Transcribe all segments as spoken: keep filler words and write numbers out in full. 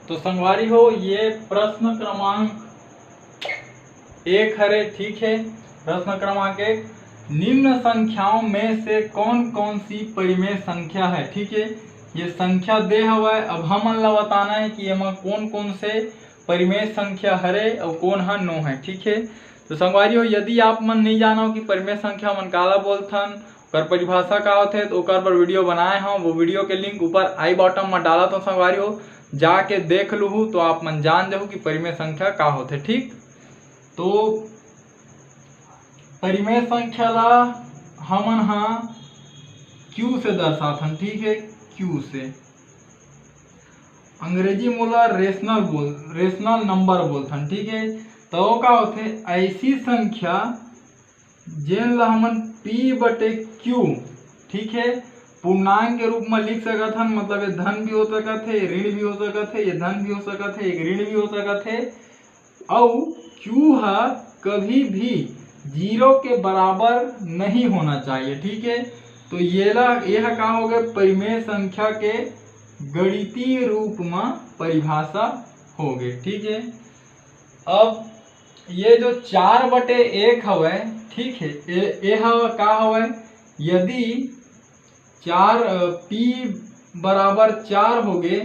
तो संगवारी हो, ये प्रश्न क्रमांक एक हरे, ठीक है। प्रश्न क्रमांक एक, निम्न संख्याओं में से कौन कौन सी परिमेय संख्या है, ठीक है। ये संख्या दे हवय, अब हमन ला बताना है कि एमा कौन कौन से परिमेय संख्या हरे और कौन हा नो है, ठीक है। तो संगवारी हो, यदि आप मन नहीं जानो कि परिमेय संख्या मन काला बोलथन, ओकर परिभाषा का होथे, तो ओकर बर वीडियो बनाए हव। वो वीडियो के लिंक ऊपर आई बॉटम में डालत हव संगवारी हो, जाके देख लूहू तो आप मन जान जाहू कि परिमेय संख्या का होथे, ठीक। तो परिमेय संख्या ला हमन हा क्यू से दर्शाथन, ठीक है, क्यू से। अंग्रेजी मोला रेशनल बोल रेशनल नंबर बोलथन, ठीक है। तो का होथे, ऐसी संख्या जेन ला हमन पी बटे क्यू, ठीक है, पूर्णांक के रूप में लिख सकत हन। मतलब ये धन भी हो सकत है, ऋण भी हो सकत है, ये धन भी हो सकत है, एक ऋण भी हो सकत है। अउ क्यू हा कभी भी जीरो के बराबर नहीं होना चाहिए, ठीक है। तो ये ला, ये हा का हो गए, परिमेय संख्या के गणितीय रूप में परिभाषा हो गए, ठीक है। अब ये जो चार बटे एक हवय, ठीक है, ए, ए ह का हवय, यदि चार, अ, पी बराबर चार हो गए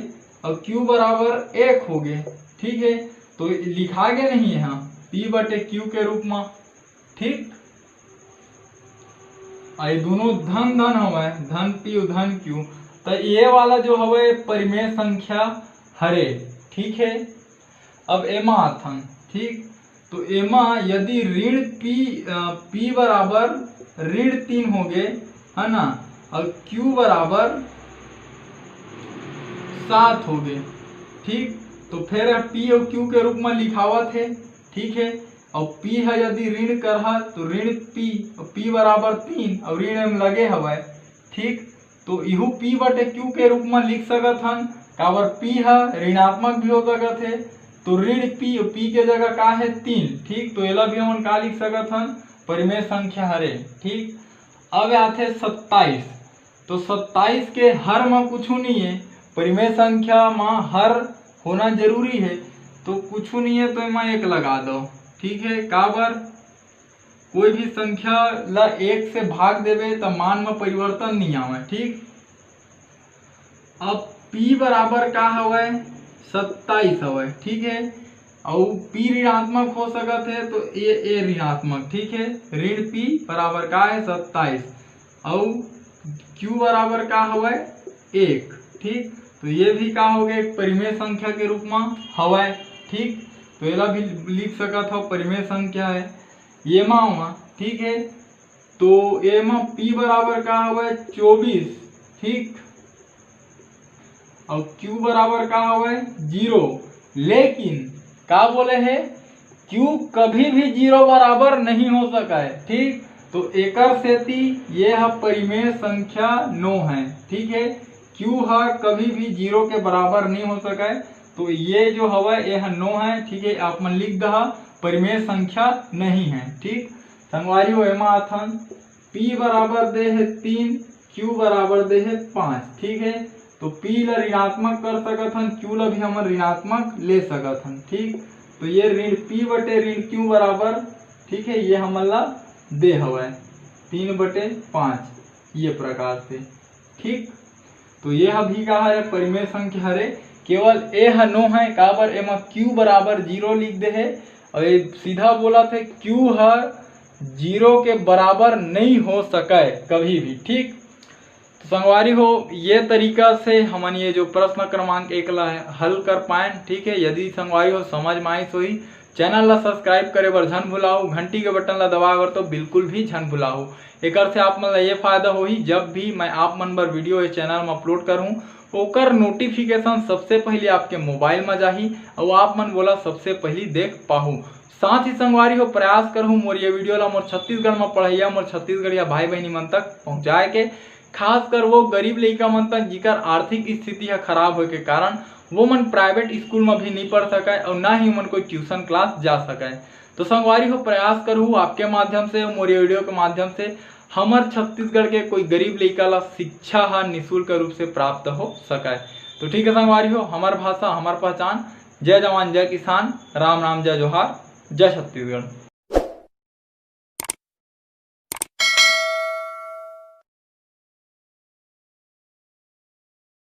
और क्यू बराबर एक हो गए, ठीक है, तो लिखा गया नहीं है पी बटे क्यू के रूप में, ठीक। आ ये दोनों धन धन हवय, धन पी और धन क्यू, तो ये वाला जो हवय परिमेय संख्या हरे, ठीक है। अब एमा आथन, ठीक, तो एमा यदि ऋण पी, अ, पी बराबर ऋण तीन हो गए, है ना, और क्यू बराबर सात हो गए, ठीक, तो फिर पी और क्यू के रूप में लिखावत है, ठीक है। और पी है यदि ऋण करहा तो ऋण पी, और पी बराबर तीन और ऋण एम लगे हवय, ठीक। तो इहू पी बटे क्यू के रूप में लिख सकत हन, काबर पी ह ऋणात्मक भी हो सकत है, तो ऋण पी, पी के जगह का है, तीन, ठीक। तो एला भी हमन का लिख सकत हन, परिमेय संख्या हरे, ठीक। अब आथे सत्ताईस, तो सत्ताईस के हर म कुछू नहीं है, परिमेय संख्या म हर होना जरूरी है, तो कुछू नहीं है तो एमा एक लगा दो, ठीक है। काबर कोई भी संख्या ला एक से भाग देवे त मान में परिवर्तन नहीं आवे, ठीक। अब पी बराबर का हवय, सत्ताईस हवय, ठीक है। अउ पी ऋणात्मक हो सकत है तो ए, ए ऋणात्मक, ठीक है। ऋण पी बराबर का है, सत्ताईस। अउ क्यू बराबर का हवय, एक, ठीक। तो ये भी का हो गए, एक परिमेय संख्या के रूप में हवय, ठीक। तो एला भी लिख सकत हो, परिमेय संख्या है। ये मा, ठीक है, तो एमा पी बराबर का हवय, चौबीस, ठीक। और क्यू बराबर का हवय, जीरो। लेकिन का बोले है, क्यू कभी भी जीरो बराबर नहीं हो सका है, ठीक। तो एकर सेती ये ह परिमेय संख्या नो है, ठीक है। क्यू ह कभी भी जीरो के बराबर नहीं हो सका है, तो ये जो हवय ये ह नो है, ठीक है। आप मन लिख दहा, परिमेय संख्या नहीं है, ठीक। संगवारी हो, एमा आथन, पी बराबर दे है तीन, क्यू बराबर दे है पाँच, ठीक है। तो पी ला ऋणात्मक कर सकत हन, क्यू ला भी हमन ऋणात्मक ले सकत हन, ठीक। तो ये ऋण पी बटे ऋण क्यू बराबर, ठीक है, ये हमन ला दे हवय तीन बटे पाँच, ये प्रकार से, ठीक। तो ये ह भी का हरे, परिमेय संख्या हरे, केवल ए ह नो है, काबर एमा क्यू बराबर जीरो लिख दे है, और ये सीधा बोलत है, क्यू ह जीरो के बराबर नहीं हो सके कभी भी, ठीक। तो संगवारी हो, ये तरीका से हमन ये जो प्रश्न क्रमांक एक ला हल कर पाएन, ठीक है। यदि संगवारी हो समझ में आइस होही, चैनल ला सब्सक्राइब करे बर झन भुलाओ, घंटी के बटन ला दबाए बर तो बिल्कुल भी झन भुलाओ। एकर से आप मन ला ये फायदा होही, जब भी मैं आप मन बर वीडियो ये चैनल में अपलोड करूँ, ओकर नोटिफिकेशन सबसे पहले आपके मोबाइल में जाही और आप मन वोला सबसे पहले देख पाहू। साथ ही संगवारी हो, प्रयास करहूँ मोर ये वीडियो ला मोर छत्तीसगढ़ में पढ़ैया, मोर छत्तीसगढ़िया भाई बहनी मन तक पहुँचाए के। खासकर वो गरीब लइका मन तक, जिकर आर्थिक स्थिति ह खराब होए के कारण वो मन प्राइवेट स्कूल में भी नहीं पढ़ सके और ना ही ओमन कोई ट्यूशन क्लास जा सके। तो संगवारी हो, प्रयास करहूँ आपके माध्यम से, मोर ये वीडियो के माध्यम से हमर छत्तीसगढ़ के कोई गरीब लइका ला शिक्षा ह निशुल्क रूप से प्राप्त हो सके। तो ठीक है संगवारी हो, हमर भाषा हमर पहचान। जय जवान जय किसान, राम राम जय जोहार, जय छत्तीसगढ़।